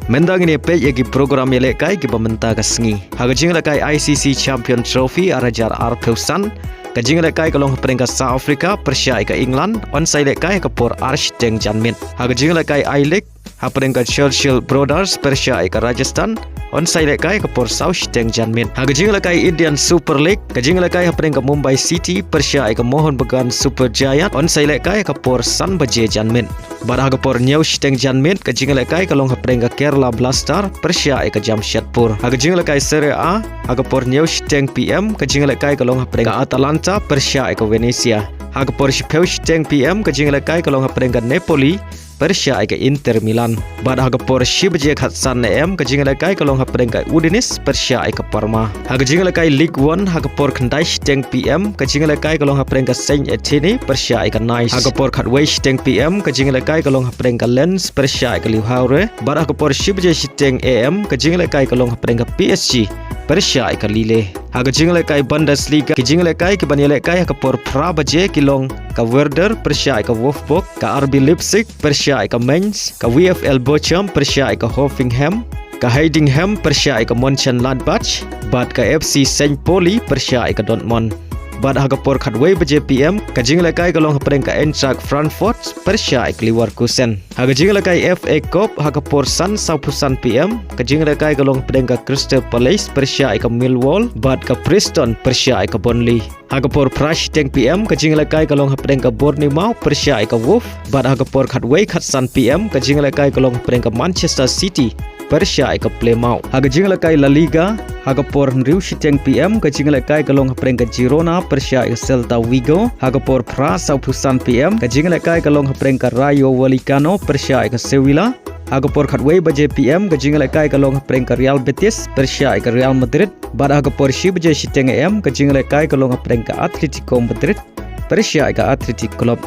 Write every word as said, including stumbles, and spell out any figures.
Mynta ngin ïa peit ïa ki program ïalehkai kiba mynta ka sngi. Ha ka jingïalehkai I C C Champion Trophy ar hajar arphew san, ka jingïalehkai ka long hapdeng ka South Africa pyrshah ïa ka England, yn sa ïalehkai ha ka por ar shiteng janmiet. Ha ka jingïalehkai I-League, hapdeng ka Churchill Brothers pyrshah ïa ka Rajasthan, yn sa ïalehkai ha ka por saw shiteng janmiet. Ha ka jingïalehkai Indian Super League, ka jingïalehkai hapdeng ka Mumbai City pyrshah ïa ka Mohun Bagan Super Giant, yn sa ïalehkai ha ka por san baje janmiet. Bad ha ka por hynñiew shiteng janmiet, ka jingïalehkai ka long hapdeng ka Kerala Blaster pyrshah ïa ka Jamshedpur. Ha ka jingïalehkai Serie A, ha ka por hynñiew shiteng P M, ka jingïalehkai ka long hapdeng ka Atalanta pyrshah ïa ka Venezia. Ha ka por shiphew shiteng P M, ka jingïalehkai ka long hapdeng ka Napoli pyrshah ïa ka Inter Milan. Bad ha ka por shi baje khatsan A M, ka jingïalehkai ka long hapdeng ka Udinese pyrshah ïa ka Parma. Ha ka jingïalehkai Ligue One, ha ka por khyndai shiteng P M, ka jingïalehkai ka long hapdeng ka Saint Etienne pyrshah ïa ka Nice. Ha ka por khatwei shiteng P M, ka jingïalehkai ka long hapdeng ka Lens pyrshah ïa ka Le Havre. Bad ha ka por shi baje shiteng A M, ka jingïalehkai ka long hapdeng ka P S G pyrshah ïa ka Lille. Ha ka jingïalehkai Bundesliga, ka jingïalehkai kiban ïalehkai ha ka por phra baje ki long ka Werder pyrshah ïa ka Wolfsburg, ka R B Leipzig pyrshah ïa ka Mainz, ka V F L Bochum pyrshah ïa ka Hoffenheim, ka Heidenheim pyrshah ïa ka Mönchengladbach, bad ka F C Saint Pauli pyrshah ïa ka Dortmund. Bad ha ka por khatwei baje P M, ka jingïalehkai ka long hapdeng ka Eintracht Frankfurt pyrshah ïa ka Leverkusen. Ha ka jingïalehkai F A Cup, ha ka por san sawphew san P M, ka jingïalehkai ka long hapdeng ka Crystal Palace pyrshah ïa ka Millwall, bad ka Preston pyrshah ïa ka Burnley. Ha ka por phra shiteng P M, ka jingïalehkai ka long hapdeng ka Bournemouth pyrshah ïa ka Wolves, bad ha ka por khatwei khatsan P M, ka jingïalehkai ka long hapdeng ka Manchester City pyrshah ïa ka Plymouth. Ha ka jingïalehkai La Liga, ha ka por hynriew shiteng P M, ka jingïalehkai ka long hapdeng ka Girona pyrshah ïa ka Celta Vigo. Ha ka por phra sawphew san P M, ka jingïalehkai ka long hapdeng ka Rayo Vallecano pyrshah ïa ka Sevilla. Ha ka por khatwei baje P M, ka jingïalehkai ka long hapdeng ka Real Betis pyrshah ïa ka Real Madrid. Bad ha ka por shi baje shiteng A M, ka jingïalehkai ka long hapdeng ka Atletico Madrid pyrshah ïa ka Athletic Club.